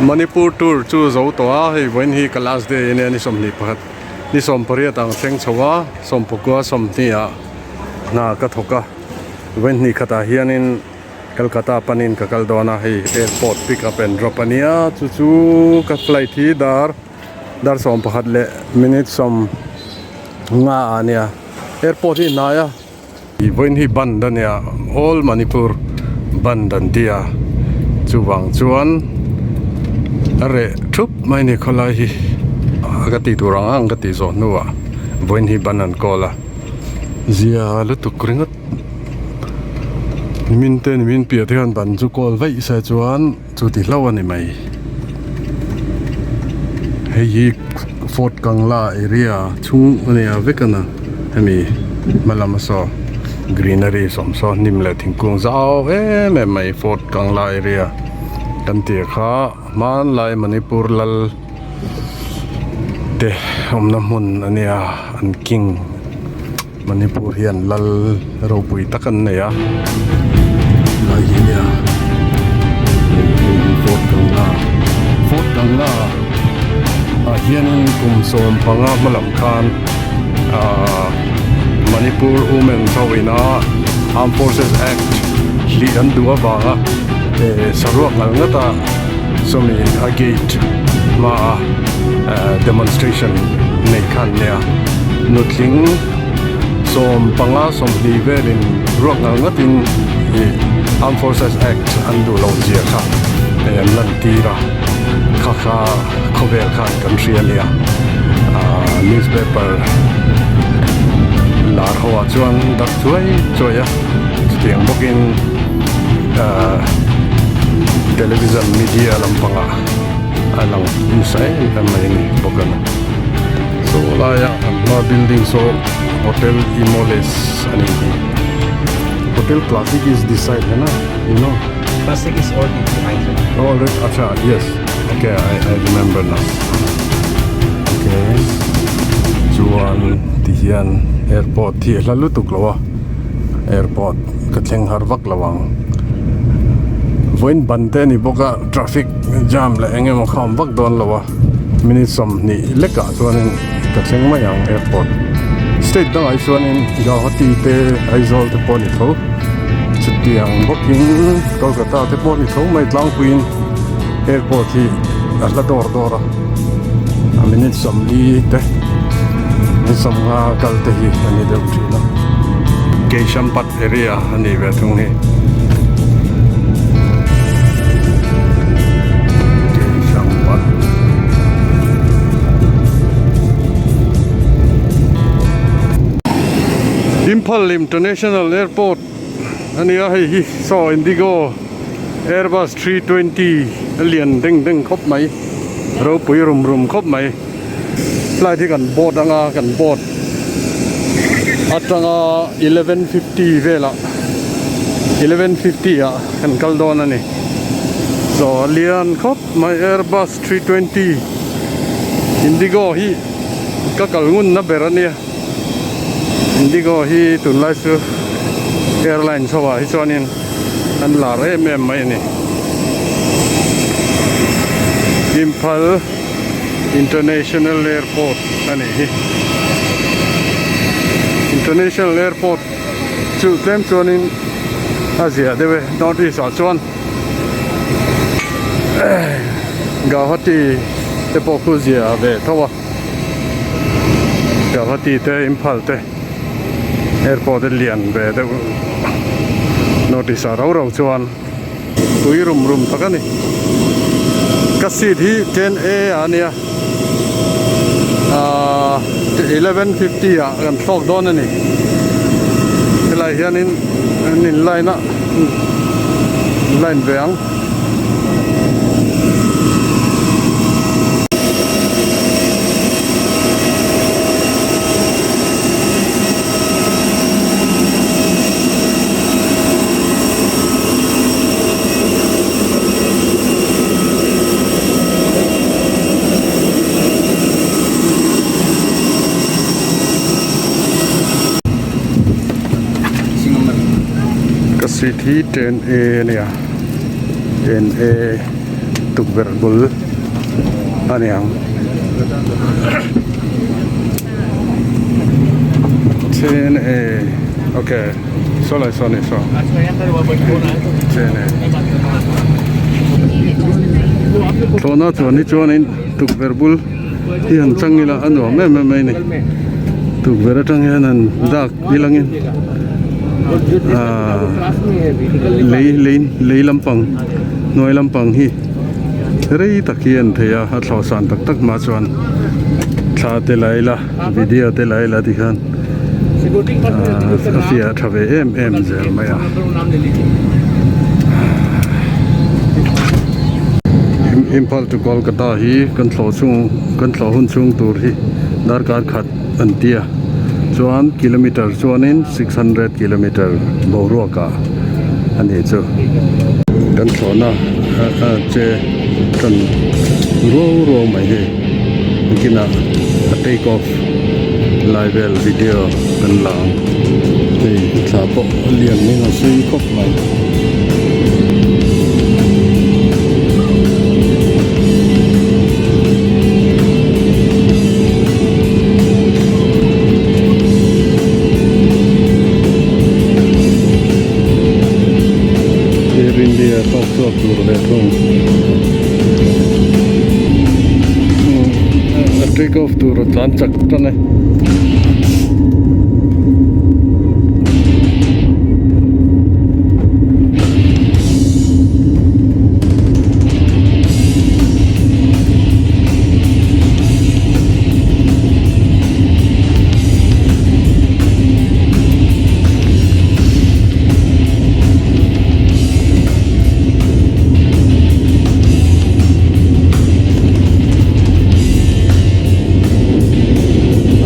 Manipur tour chu zo tawh a hei vawiin hi ka last day ania ni 21 ni 18 ang thleng chho a sawmpakua sawmhnih ah hna ka thawk a vawiin hnih khatah hianin Calcutta panin ka kal dawn a hei airport pick up and drop ania chu chu ka flight hi dar dar 11 leh minute 50 ah ania airport hi hnai a. Ih vawiin hi bandh a nia all Manipur bandh an ti a chuvang chuan a reh thup mai a ni khawlai hi ka tih tur ang ang ka tih zawh hnuah vawiin hi ban an kawl a zia lutuk ringawt nimin te nimin piah te hian ban chu kawl vaih se chuan chu ti hlauh a ni mai hei hi fort kangla area chhung a nia vek a na hemi hma lama saw greenery sawm saw hnim leh thingkung zau em em mai fort kangla area kan tih kha hmanlai manipur lal te awmna hmun a nia an king. Manipur hian lal ropui tak an nei a lai hi nia hei hi Fort Ganga Fort Ganga ah hianin kum 15 hma lam khan ahh Manipur women ho ina Armed Forces Act hlih an duh avanga eh saruak ngal ngat a sawmi a gate hmaa demonstration nei khan nia nutling 15 20 velin ruak ngal ngatin ih Armed Forces Act an duh loh zia kha hei an lan tir a kha kha khawvel khan kan hria nia ahh newspaper lar ho ah chuan darh chuai chuai a chutiang bawkin ahh television media lampangah a lang nasa em em mai a ni bawk a ni saw laia an hma building saw hotel Imoles a nih hi hotel classic is this side hai na you know Classic is already behind you. Oh, already, acha, yes. Okay, I remember now. Okay. Chuan ti hian airport hi a hla lutuk lo a airport ka thleng har vak lo ang vawiin ban te a ni bawk a traffic jam leh eng emaw kha a awm vak dawn lo a minute 20 lekah chuanin ka thleng mai ang airport state dangah hi chuanin Guwahati te Aizawl te pawh a ni tho chutiang bawkin Kolkata te pawh a ni tho mai tlangpuiin airport hi a hla dawr dawr a a minute 40 te minute 50 kal te hi a ni deuh thin a Keishampat area a ni ve thung hi Keishampat Imphal International Airport a ni a hei hi saw Indigo Airbus 320 a lian deng deng khawp mai ropui rum rum khawp mai flight hi kan board anga kan board atanga 11:50 velah 11:50 ah kan kal dawn a ni saw a lian khawp mai Airbus 320 Indigo hi ka kal ngun na ber a nia Indigo hi tunlai chu airlines ho ah hi chuanin an lar em em mai a ni Imphal International Airport a nih hi International Airport chu tlem chuanin a ziah deuh e North East ah chuan Guwahati te pawh khu ziah ve tho a. Guwahati te Imphal te airport a lian ve deuh north east ah rau rau chuan tui rum rum tak a ni ka seat hi 10 A ah a nia ahh 11:50 ah kan thlawk dawn a ni helai hianin an in line a line ve ang. Ka seat hi 10A a nia 10A. Tukverh bul a ni ang. Chen e ok saw lai saw ni saw chen e thlawhna chuan hi chuanin tukverh bul hi han chang ila a nuam em em mai a ni tukverh atang hian han dak ilangin ahh lei lei lei lampang hnuai lampang hi rei tak hi a en thei a a thlawh san tak tak hma chuan thla te la ila video te la ila tikhan ahh a fiah tha ve em em zel mai a. Imphal to Kolkata hi kan thlawh chhung kan thlawh hun chhung tur hi darkar khat an ti a chuan kilometer chuanin 600 kilometer boruak ah a nih chu kan thlawhna a che tan ruau ruau mai hei nakinah a take off lai vel video kan la ang hei thla pawh a lian in a sei khawp mai. Air India tawk chhuak tur ve thung a take off tur a tlan chak tan e.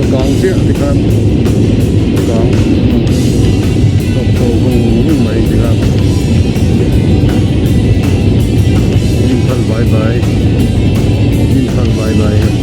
A kang chiah tikhan a kang tawp chho vung vung mai tikhan Imphal bye bye Imphal bye bye.